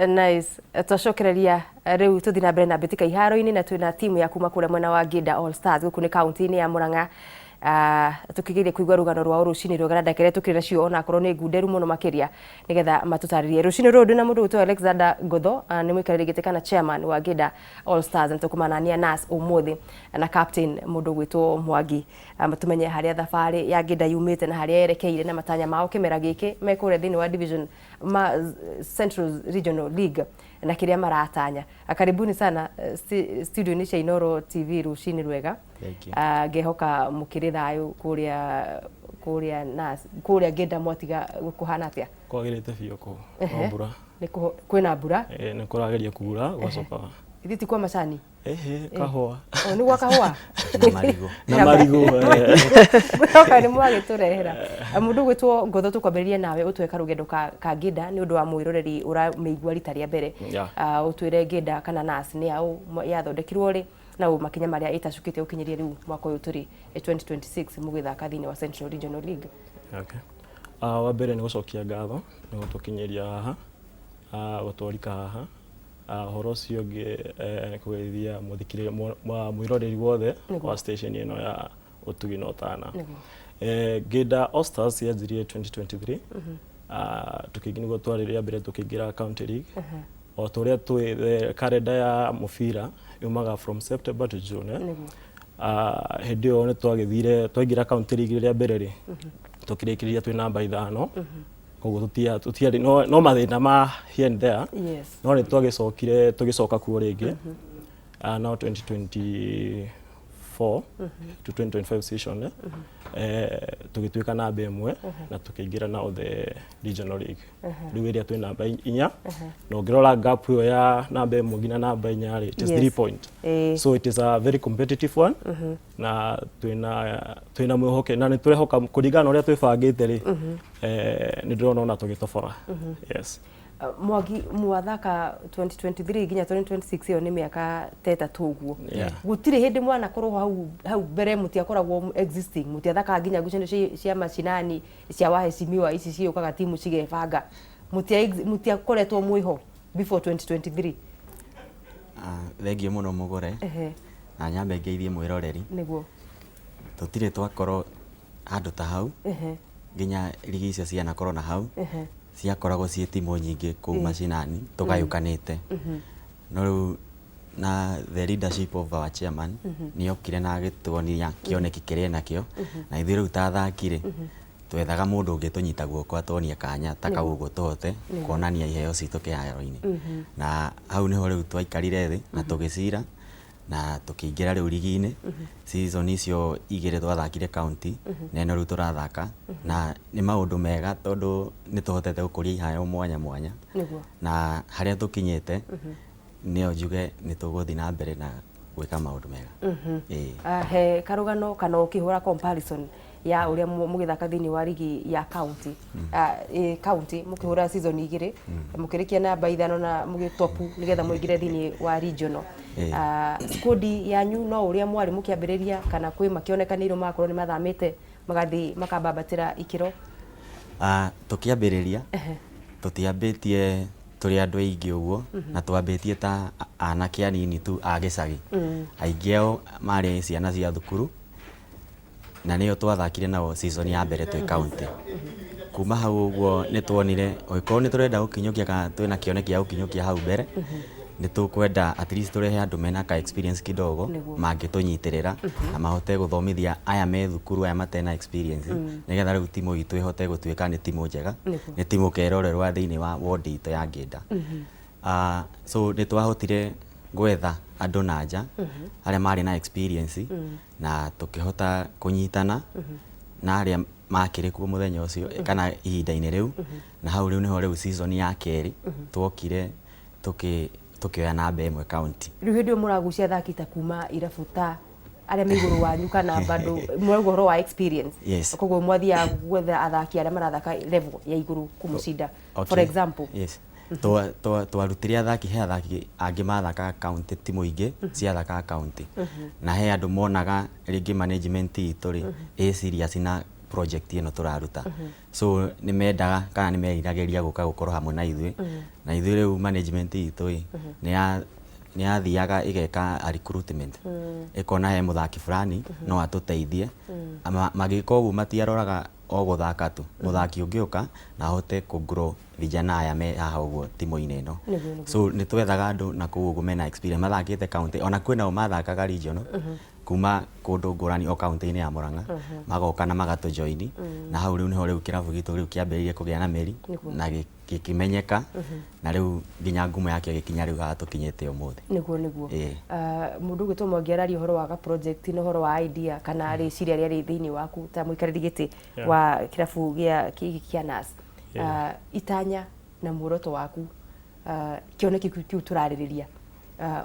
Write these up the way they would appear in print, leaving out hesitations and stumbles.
Nice. Twacokereria rĩu tũthiĩ na mbere na mbĩtĩka iharo-inĩ, na twĩna timu ya kuma kũrĩa mwena wa Ngĩnda All Stars gũkũ nĩ kaunti-inĩ ya Murang'a. Tũkĩgeria kũigua rũgano rwao rũcinĩ rwega na ndakĩrĩa tũkĩrĩ nacio onakorwo nĩ ngunderu mũno makĩria, nĩgetha matũtarĩrie rũcinĩ rũrũ. Ndĩna mũndũ gwĩtwo Alexander Ngotho, nĩ mũikarĩri gĩtĩ kana chairman wa Ngĩnda All Stars, na tũkũmanania nas ũmũthĩ na captain mũndũ gwĩtwo Mwangi, tũmenye harĩa thabarĩ ya Ngĩnda yumĩte na harĩa yerekeire na matanya mao kĩmera gĩkĩ me kũrĩa thĩinĩ wa division ma Central Regional League na kĩrĩa maratanya. Karibuni sana studio-inĩ cia Inooro TV, rũcinĩ rwega. Thank you. Ngehoka mũkĩrĩ thayũ kũrĩa nas kũrĩa Ngĩnda. Mwatiga kũhana atĩa? Kwagĩrĩte biũ kũ no mbura. Nĩ kwĩna mbura? Eh, nĩ kũrageria kura gwacoka. Ithuĩ ti kwa macani. Ehe, kahũa. O nĩ gwa kahũa. Na marigũ. Na marigũ. Mwĩhoka nĩ mwagĩtũrehera. Mũndũ gwĩtwo Ngotho, tũkwambĩrĩria nawe ũtũhe karũgendo ka Ngĩnda nĩ ũndũ wa mwĩroreri ũramĩigua rita rĩa mbere. Ũtwĩre Ngĩnda kana NAS nĩ yaũ, yathondekirwo rĩ, na makinya marĩa ĩtacukĩte gũkinyĩria rĩu mwaka ũyũ tũrĩ 2026 mũgĩthaka thĩinĩ wa Central Regional League. Okay. Wa mbere nĩ gũcokia ngatho nĩ gũtũkinyĩria haha, gũtwarika haha. Ũhoro ũcio ũngĩ, nĩ kũgeithia mũthikĩrĩria, mwĩroreri wothe wa station ĩno ya Ũtugi na Ũtana. Ngĩnda All Stars yanjirie 2023. Tũkĩingĩ nĩguo twarĩ rĩa mbere tũkĩingĩra county league. O ta ũrĩa tũĩ, the calendar ya mũbira yumaga from September to June. Eh? Hĩndĩ ĩyo nĩ twagĩthire twaingĩra county league rĩa mbere rĩ, tũkĩrĩkĩrĩria twĩ namba 5, koguo tũtiarĩ no mathĩna ma here and there. No nĩ twagĩcokire tũgĩcoka kuo rĩngĩ. Now 2024 to 2025 season, tũgĩtuĩka namba 1 na tũkĩingĩra now the regional league rĩu ĩrĩa twĩ namba 4, na ũngĩrora gap ĩyo ya namba 1 nginya namba 4 rĩ, it is 3 point. So it is a very competitive one, na twĩna mwĩhoke na nĩ tũrehoka kũringana na ũrĩa twĩbangĩte rĩ, nĩ ndĩrona ona tũgĩtobora, yes. Mwangi, mwathaka 2023 nginya 2026, ĩyo nĩ mĩaka ta 3 ũguo. Gũtirĩ hĩndĩ mwanakorwo hau mbere mũtiakoragwo existing, mũtiathakaga nginya ngucanio cia macinani cia waheshimiwa ici ciũkaga timu cigebanga, mũtiakoretwo mwĩho before 2023? Thengiũ mũno mũgũre. Na nyambe ngeithie mwĩroreri. Tũtirĩ twakorwo handũ ta hau nginya rigi icio cianakorwo na hau ciakoragwo ciĩ timũ nyingĩ kũu macinani tũgayũkanĩte, no rĩu na the leadership of our chairman nĩ okire na agĩtuonia kĩoneki kĩrĩa enakĩo, na ithuĩ rĩu ta athaki rĩ, twethaga mũndũ ũngĩtũnyita guoko atuonie kanya ta kau ũguo tũhote kuonania iheo citũ kĩharo-inĩ. Na hau nĩho rĩu twaikarire thĩ na tũgĩcira na tũkĩingĩra rĩu rigi-inĩ. Season icio igĩrĩ twathakire county na ĩno rĩu tũrathaka, na nĩ maũndũ mega tondũ nĩ tũhotete gũkũria iheo mwanya mwanya na harĩa tũkinyĩte nĩyo njuge nĩ tũgũthiĩ na mbere na gwĩka maũndũ mega, ĩĩ. He karũgano kana ũkĩhũra comparison ya ũrĩa mũgĩthaka thĩinĩ wa rigi ya county, county mũkĩhũra season igĩrĩ mũkĩrĩkia namba 5 na mũgĩtopu nĩgetha mũingĩre thĩinĩ wa regional. Squad yanyu no ũrĩa mwarĩ mũkĩambĩrĩria kana kwĩ makĩonekanĩirwo magakorwo nĩ mathamĩte magathiĩ makambambatĩra ikĩro? Tũkĩambĩrĩria tũtiambĩtie tũrĩ andũ aingĩ ũguo, na twambĩtie ta anake anini tu a gĩcagi. Aingĩ ao marĩ ciana cia thukuru na nĩo twathakire nao season ya mbere twĩ county. Kuma hau ũguo nĩ tuonire angĩkorwo nĩ tũrenda gũkinyũkia kana twĩna kĩoneki gĩa gũkinyũkia hau mbere, nĩ tũkwenda at least tũrehe andũ mena ka experience kidogo mangĩtũnyitĩrĩra na mahote gũthomithia aya me thukuru, aya matena experience, nĩgetha rĩu timu itũ ĩhote gũtuĩka nĩ timu njega, nĩ timu kerorerwa thĩinĩ wa ward itũ ya Ngĩnda. So nĩ twahotire gwetha andũ na nja arĩa marĩ na experience na tũkĩhota kũnyitana na arĩa makĩrĩ kuo mũthenya ũcio kana ihinda-inĩ rĩu. Na hau rĩu nĩho rĩu season ya kerĩ twokire tũkĩoya namba 1 county. Rĩu hĩndĩ ĩyo mũragucia athaki ta kuma irabu ta arĩa me igũrũ wanyu kana bado mũrauga ũhoro wa experience? Yes. Koguo mwathiaga gwetha athaki arĩa marathaka level ya igũrũ kũmũcinda, for example? Yes. Twarutire athaki, he athaki angĩ mathakaga county, timu ingĩ ciathakaga county, na he andũ monaga rĩngĩ management itũ rĩ ĩ serious na project ĩno tũraruta. So nĩ mendaga kana nĩ meriragĩria gũka gũkorwo hamwe na ithuĩ, na ithuĩ rĩu management itũ ĩ nĩ yathiaga ĩgeka a recruitment, ĩkona he mũthaki fulani no atũteithie. Magĩka ũguo matiaroraga o gũthaka tu, mũthaki ũngĩũka na ahote kũ grow vijana aya me haha ũguo timũ-inĩ ĩno. So nĩ twethaga andũ na kũu ũguo mena experience, mathakĩte county, ona kwĩnao mathakaga regional kuma kũndũ ngũrani o kaunti-inĩ ya Murang'a, magoka na magatũ join, na hau rĩu nĩho rĩu kĩrabu gitũ rĩu kĩambĩrĩirie kũgĩa na mĩri na gĩkĩmenyeka, na rĩu nginya ngumo yakĩo ĩgĩkinya rĩu haha tũkinyĩte ũmũthĩ. Nĩguo, nĩguo. Mũndũ ũgwĩtwo Mwangi araria ũhoro wa ga project na ũhoro wa idea kana rĩciria rĩarĩ thĩinĩ waku ta mũikarĩri gĩtĩ wa kĩrabu gĩa gĩkĩ kĩa NAS. Itanya na muoroto waku, kĩoneki kĩu tũrarĩrĩria,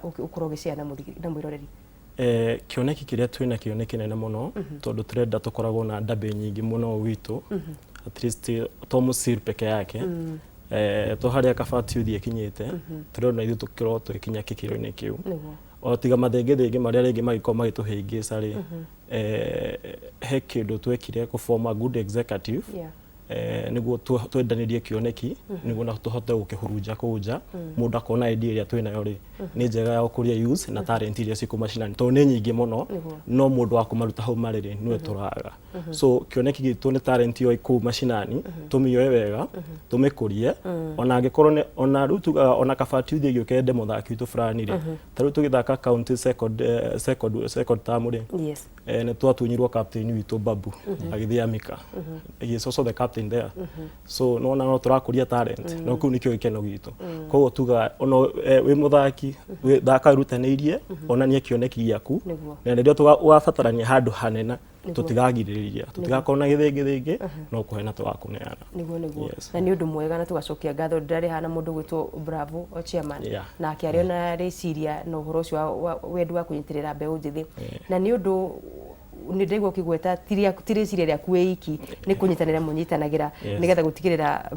ũkorwo ũgĩshare na mwĩroreri. Kĩoneki kĩrĩa twĩ nakĩo nĩ kĩnene mũno, tondũ tũrenda tũkoragwo na ndabĩ nyingĩ mũno gwitũ, at least to Mũcir peke yake. To harĩa Kabati ũthiĩ ĩkinyĩte, tũrenda ithuĩ tũkorwo tũgĩkinya gĩkĩro-inĩ kĩu. O tiga mathĩngĩthĩngĩ marĩa rĩngĩ mangĩkorwo magĩtũhĩngĩca rĩ, he kĩndũ twekire kũ form a good executive, nĩguo twendanĩrie kĩoneki, nĩguo na tũhote gũkĩhurunja kũu nja, mũndũ akona idea ĩrĩa twĩnayo rĩ nĩ njega ya gũkũria youth na talent iria ciĩ kũu macinani, tondũ nĩ nyingĩ mũno, no mũndũ wa kũmaruta hau marĩ rĩ nĩwe tũraga. So kĩoneki gitũ nĩ talent ĩyo kũu macinani tũmĩoe wega, tũmĩkũrie, ona angĩkorwo nĩ ona rĩu tugaga ona Kabati ũthiĩ gĩũke ende mũthaki witũ fulani rĩ, ta rĩu tũgĩthaka county second, second term rĩ, nĩ twatunyirwo captain witũ Babu agĩthiĩ Amika. He is also the captain there. So nona no tũrakũria talent, no kĩu nĩkĩo gĩkeno gitũ. Koguo tuga ona wĩ mũthaki, thaka wĩrutanĩirie, onanie kĩoneki gĩaku, na rĩrĩa ũgabatarania handũ hanene, tũtigagirĩrĩria, tũtigakorwo na gĩthĩngĩthĩngĩ, no kũheana tũgakũneana. Nĩguo, nĩguo. Na nĩ ũndũ mwega na tũgacokia ngatho. Ndĩrarĩ haha na mũndũ ũgwĩtwo Bravo o chairman, nake arĩ ona rĩciria na ũhoro ũcio wa wendi wa kũnyitĩrĩra mbeũ njĩthĩ, na nĩ ũndũ nĩ ndaigua ũkĩgweta ti rĩciria rĩaku wĩ iki, nĩ kũnyitanĩra mũnyitanagĩra nĩgetha gũtigĩrĩra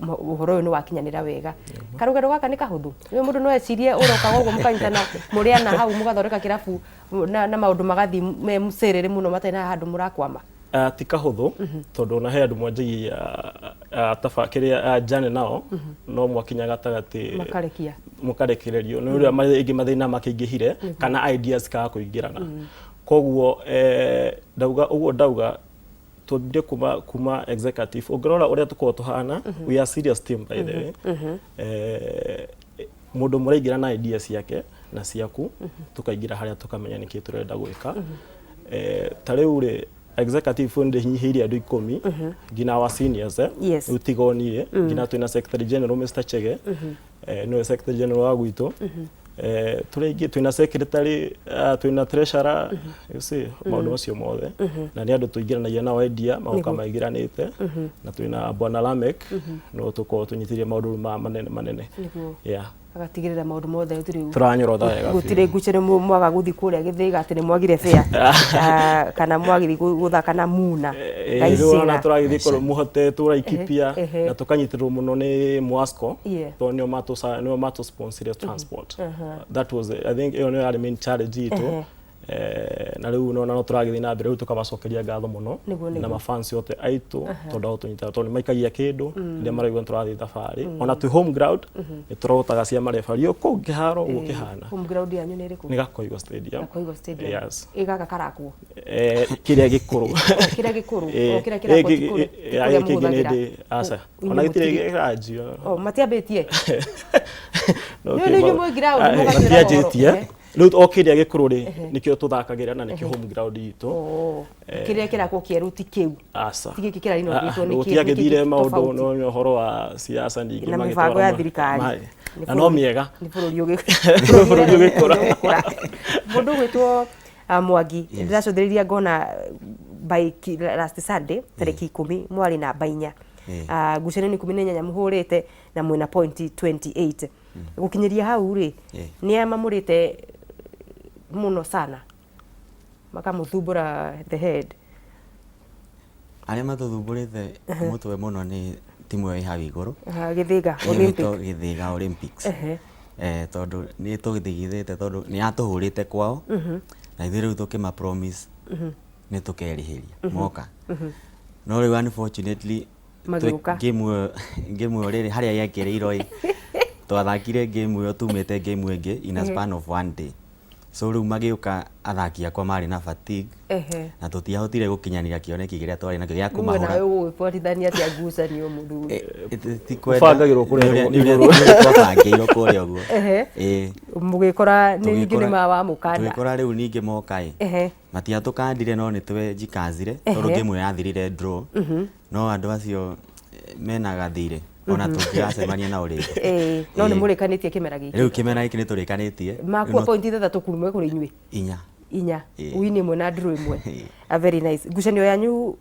ũhoro ũyũ nĩ wakinyanĩra wega. Karũgendo gaka nĩ kahũthũ? Nĩ mũndũ no ecirie ũrokaga ũguo mũkanyitana mũrĩ ana hau mũgathondeka kĩrabu na maũndũ magathiĩ me mũcerere mũno matarĩ na handũ mũrakwama? Ti kahũthũ, tondũ ona he andũ mwanjagia taba kĩrĩa journey nao, no mwakinya gatagatĩ makarekia, mũkarekererio nĩ ũrĩa rĩngĩ mathĩna makĩingĩhire kana ideas cikaga kũingĩrana. Koguo ndauga ũguo, ndauga twambire kuma executive. Ũngĩrora ũrĩa tũkoragwo tũhana, we are serious team, by the way. Mũndũ mũraingĩra na idea ciake na ciaku, tũkaingĩra harĩa tũkamenya nĩkĩ tũrenda gwĩka. Ta rĩu rĩ, executive nĩ ndĩnyihĩirie andũ 10 nginya our seniors, rĩu tiga o niĩ, nginya twĩna secretary general Mr Chege, nĩwe secretary general wa gwitũ. Tũrĩ aingĩ, twĩna secretary, twĩna treasurer, you see, maũndũ macio mothe, na nĩ andũ tũingĩranagia nao idea, magoka maingĩranĩte, na twĩna bwana Lamek, no tũkorwo tũnyitĩrĩire maũndũ manene manene. Yeah. Agatigĩrĩra maũndũ mothe gũtirĩ Tũranyorotha wega biũ. Gũtirĩ ngucanio, mwaga gũthiĩ kũrĩa Gĩthĩga atĩ nĩ mwagire fare, kana mwagire gũthaka na Muna. Rĩu ona tũragĩthiĩ kũrĩa mũhote tũraikipia na tũkanyitĩrĩrwo mũno nĩ Mwasco, tondũ nĩo matũ sponsor transport. That was, I think ĩyo nĩyo yarĩ main challenge itũ. Na rĩu nona no tũragĩthiĩ na mbere, rĩu tũkamacokeria ngatho mũno na mafans othe aitũ, tondũ a gũtũnyita, tondũ nĩ maikagia kĩndũ rĩrĩa maraigua nĩ tũrathiĩ thabarĩ. Ona twĩ home ground nĩ tũrogotaga cia marebari o kũu kĩharo ũguo kĩhana. Home ground yanyu nĩ ĩrĩkũ? Nĩ Gakoigo Stadium. Gakoigo Stadium. Yes. Ĩ gaka karakwo? Kĩrĩa gĩkũrũ. Kĩrĩa gĩkũrũ. O kĩrĩa kĩrakwo ti kũrĩa kĩngĩ nĩ mũhũthagĩra. Ndĩ aca, ona gĩtirĩ kĩranjio. O matiambĩtie? Nĩ inyuĩ mwĩ ground mũgatwĩra ũhoro. Matianjĩtie. Rĩu o kĩrĩa gĩkũrũ rĩ, nĩkĩo tũthakagĩra na nĩkĩo home ground itũ. Kĩrĩa kĩrakwo kĩerũ ti kĩu? Aca. Ti gĩkĩ kĩrainũkĩtwo nĩ kĩu? Gũtiagĩthire maũndũ, no ũhoro wa siasa ningĩ na mĩbango ya thirikari. Na no mĩega. Nĩ bũrũri ũgĩkũra. Mũndũ ũgwĩtwo Mwangi, ndĩracũthĩrĩria ngona by last Sunday tarĩki 10 mwarĩ namba 4, ngucanio nĩ 18 mũhũrĩte na mwĩna point 28. Gũkinyĩria hau rĩ, nĩ mamũrĩte mũno sana makamũthumbũra the head? Arĩa matũthumbũrĩte mũtwe mũno nĩ timu ĩyo ĩ hau igũrũ. Gĩthĩga Olympic. Gĩthĩga Olympics. Tondũ nĩ tũthigithĩte, tondũ nĩ yatũhũrĩte kwao, na ithuĩ rĩu tũkĩma promise nĩ tũkerĩhĩria moka. No rĩu unfortunately Magĩũka. Game ĩyo rĩrĩ harĩa yekĩrĩirwo ĩ, twathakire game ĩyo tumĩte game ĩngĩ in a span of one day, so rĩu magĩũka athaki akwa marĩ na fatigue na tũtiahotire gũkinyanĩria kĩoneki kĩrĩa twarĩ nakĩo gĩa Rĩu we nawe kũmahũra. ũgũgĩbwatithania atĩa ngucanio, mũthuri? Ti kwenda. Ũbangagĩrwo kũrĩa nĩ ũrĩa- nĩ ũrĩa igũrũ. nĩ ũrĩa twabangĩirwo kũrĩa ũguo. Ĩĩ. Mũgĩkora nĩ ningĩ nĩ ma wamũkanda. Tũgĩkora rĩu ningĩ moka ĩ, matiatũkandire no nĩ twejikazire tondũ game ĩyo yathirire draw, no andũ acio mena gathirĩ ona tũngĩgacemania nao rĩngĩ. Ĩĩ, no nĩ mũrĩkanĩtie kĩmera gĩkĩ? Rĩu kĩmera gĩkĩ nĩ tũrĩkanĩtie. Makua point ithathatũ kuma kũrĩ inyuĩ? Inya. Inya. Ĩĩ. Win ĩmwe na draw ĩmwe. A very nice. Ngucanio yanyu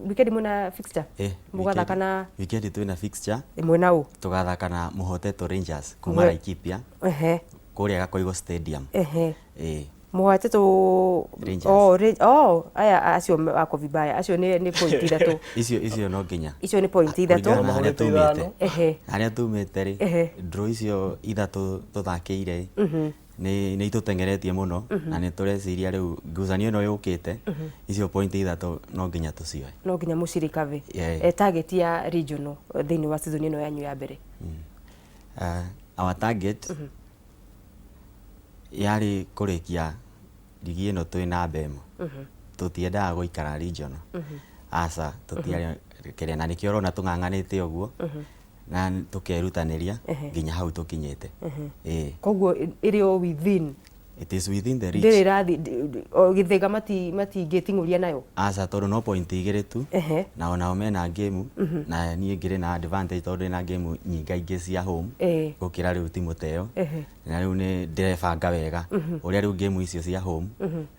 weekend mwĩna fixture? Mũgathaka na Weekend twĩna fixture. Mwĩna ũ? Tũgathaka na Mũhotetwo Rangers kuma Laikipia kũrĩa Gakoigo Stadium. Ĩĩ. Mũhotetwo Rangers. Oh, oh, aya acio wako vibaya, acio nĩ point ithatũ. Icio no nginya. Icio nĩ point ithatũ. Kũringana na harĩa Mahũrĩte tumĩte. ithano. Harĩa tumĩte rĩ, draw icio ithatũ tũthakĩire nĩ itũteng'eretie mũno na nĩ tũreciria rĩu ngucanio ĩno yũkĩte, icio point ithatũ no nginya tũcioe. No nginya mũcirikabe. Yeah. Target ya regional thĩinĩ wa season ĩno yanyu ya mbere? Our target yarĩ kũrĩkia rigi ĩno twĩ namba ĩmwe. Tũtiendaga gũikara regional, aca, tũtiarĩ kĩrĩa, na nĩkĩo ũrona tũng'ang'anĩte ũguo na tũkerutanĩria nginya hau tũkinyĩte. Ĩĩ. Koguo ĩrĩ o within? It is within the reach. Ndĩrĩ ĩrathi o gĩthĩga matingĩting'ũria nayo? Aca, tondũ no point igĩrĩ tu na onao mena game na niĩ ngĩrĩ na advantage tondũ ndĩna game nyingaingĩ cia home gũkĩra rĩu timu ta ĩyo. Na rĩu nĩ ndĩrebanga wega ũrĩa rĩu game icio cia home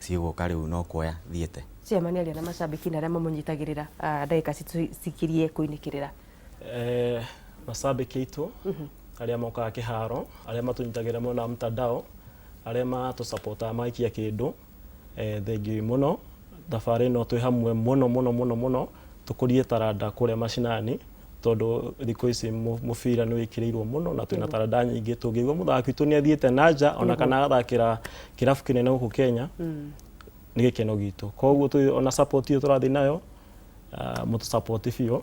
cigũka, rĩu no kuoya thiĩte. Chairman, aria na macambĩki na arĩa mamũnyitagĩrĩra, ndagĩka citũ cikirie kũinĩkĩrĩra. Macambĩki aitũ arĩa mokaga kĩharo, arĩa matũnyitagĩrĩra mwena wa mtandao, arĩa matũcapotaga magaikia kĩndũ, thengiũ mũno. Thabarĩ ĩno twĩ hamwe mũno mũno mũno mũno, tũkũrie taranda kũrĩa macinani, tondũ thikũ ici mũbira nĩ wĩkĩrĩirwo mũno na twĩna taranda nyingĩ. Tũngĩigua mũthaki witũ nĩ athiĩte na nja ona kana agathakĩra kĩrabu kĩnene gũkũ Kenya, nĩ gĩkeno gitũ. Koguo twĩ ona support ĩyo tũrathiĩ nayo, mũtũ support biũ,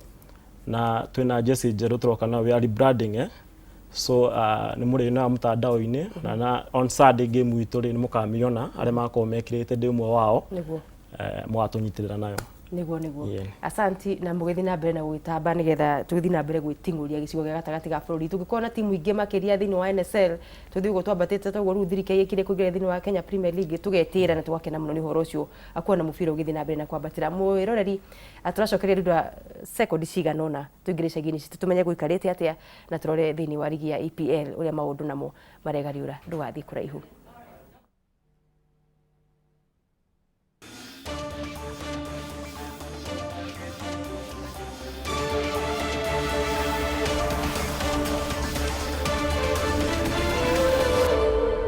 na twĩna jersey njerũ tũroka nayo, we are rebranding, eh? So nĩ mũrĩonaga mtandao-inĩ na on Sunday game witũ rĩ, nĩ mũkamĩona arĩa magakorwo mekĩrĩte, ndĩ ũmwe wao. Mũgatũnyitĩrĩra nayo. Nĩguo. Asanti, na mũgĩthiĩ na mbere na gũgĩtamba nĩgetha tũgĩthiĩ na mbere gwĩting'ũria gĩcigo gĩa gatagatĩ ga bũrũri, tũngĩkorwo na timu ingĩ makĩria thĩinĩ wa NSL, tũthiĩ ũguo twambatĩte toguo rĩu thirikari ĩkire kũingĩra thĩinĩ wa Kenya Premier League, tũgetĩĩra na tũgakena mũno nĩ ũhoro ũcio kuona mũbira ũgĩthiĩ na mbere na kwambatĩra. Mwĩroreri, tũracokeria rĩu rwa sekondi cigana ũna tũingĩre icagi-inĩ citũ tũmenye gũikarĩte atĩa na tũrore thĩinĩ wa rigi ya EPL ũrĩa maũndũ namo maregariũra. Ndũgathiĩ kũraihu.